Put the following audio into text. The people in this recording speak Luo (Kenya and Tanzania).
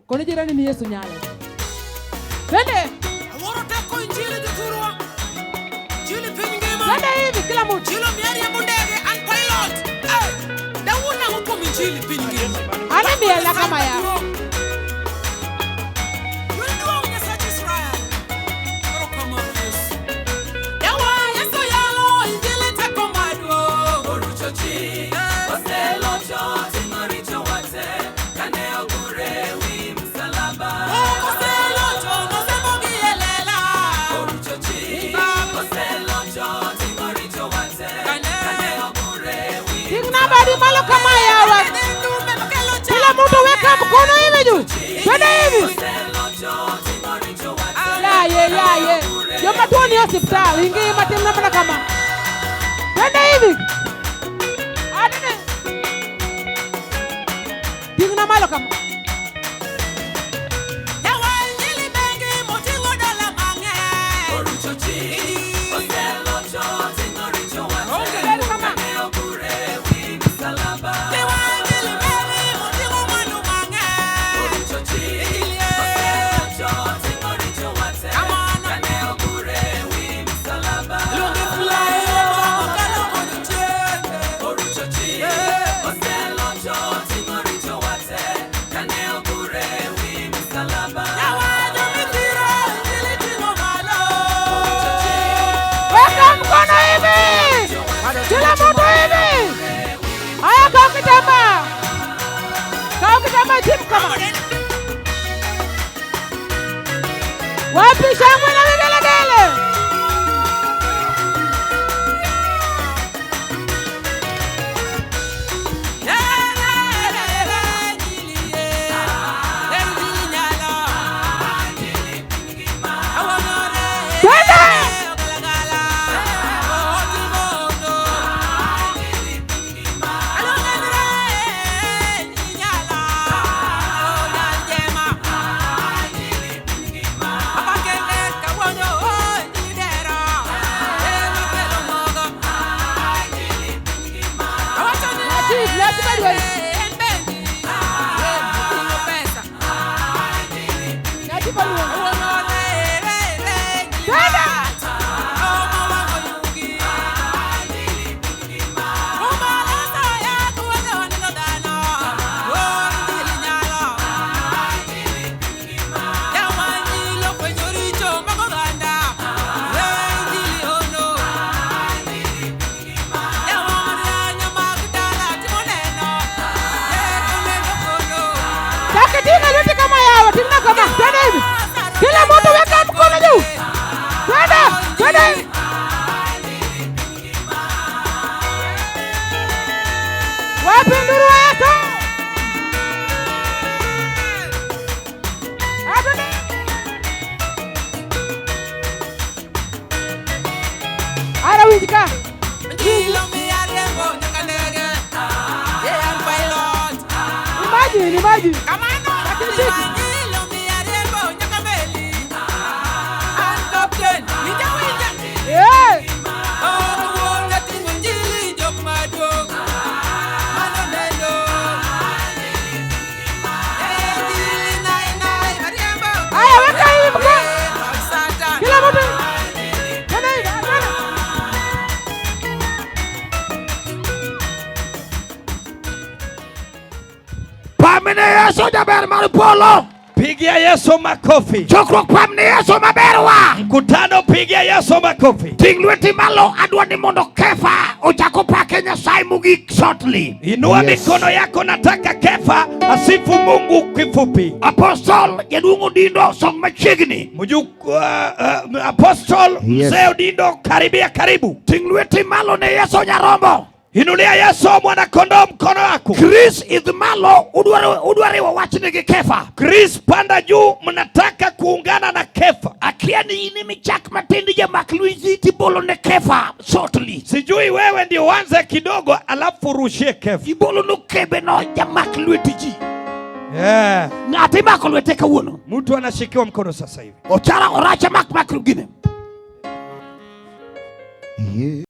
Kone jirani ni Yesu nyalo. Twende. Awuoro teko injili jothurwa. Injili piny ngima. Twende hivi kila mtu. Injili miariembo ndege an pilot. Eh, dawuon nang'o kuom injili piny ngima. Ana miel kama ya. Yud duong' Nyasach Israel. Erokamano Yesu. Yawa Yesu yalo injili teko maduong'. Orucho chik, oselocho timo richo wate, kane ogure wi msalaba. Oselocho nosembogi e lela. Orucho chik, oselocho timo richo wate, Kane. kane ogure wi Ting'na badi malo kama yawa. Dume makelo Kila mtu weka mkono hivi juu. Twende hivi. Oselocho timo richo wate, Yaye yaye. Joma tuo ni osiptal. Ingi matim namna kama. Twende hivi. Adene. Ting'na malo kama. Yawa injili bengi moting'o dola mang'eny. Orucho chik, oselocho timo richo wate, Twende kama. kane ogure wi msalaba. Yawa injili meli moting'o mwandu mang'eny. Orucho chik, Injili oselocho timo richo wate, Kamano. kane ogure wi msalaba. Luonge fly mokalo odiochienge. Orucho chik, oselocho timo richo wate, kane ogure wi msalaba. Yawa jomithiro injili ting'o malo. Weka mkono hivi. Kila mtu hivi. Haya, kaa kitambaa. Kaa kitambaa chini kama. Wapi shangwe na vigelegele? Twende! Chief, nyathi badi. Nyathi baluongo. Twende! Chaki tinga lweti kama yawa, tinga kama. Twende hivi. Kila mtu weka mkono juu. Twende, twende hivi. Wapi nduru wa Yesu? Ah, twende. Ara winj ka. Imagine, imagine. Lakini cheki. Eh. Haya, weka hivi mkono. Kila mtu. Twende hivi, ah, twende. Pamne Yesu jaber mar polo. Pigia Yesu makofi. Chokruok pamne Yesu maber wa. Mkutano, pigia Yesu makofi. Ting' lweti malo adwa ni mondo Kefa ochako pake Nyasaye mogik shortly. Inua Yes. mikono yako, nataka Kefa asifu Mungu kifupi. Apostle jaduong' Odindo song machiegni. Mjukuu Apostle Yes. Mzee Odindo, karibia karibu. Ting' lweti malo ne Yesu nyarombo. Inulia Yesu mwana kondoo mkono wako. Chris idh malo udwaro udwaro wachni gi Kefa. Chris, panda juu, mnataka kuungana na Kefa. Akia ni in emichak matin jamak lweti tibolo ne Kefa shortly. Sijui wewe ndio uanze kidogo, alafu urushie Kefa. Ibolo no kebe no jamak lweti ji. Yeah. Ng'ati imako lwete kawuono. Mtu anashikiwa mkono sasa hivi. Ochara oracha mak mak gine. Yeah.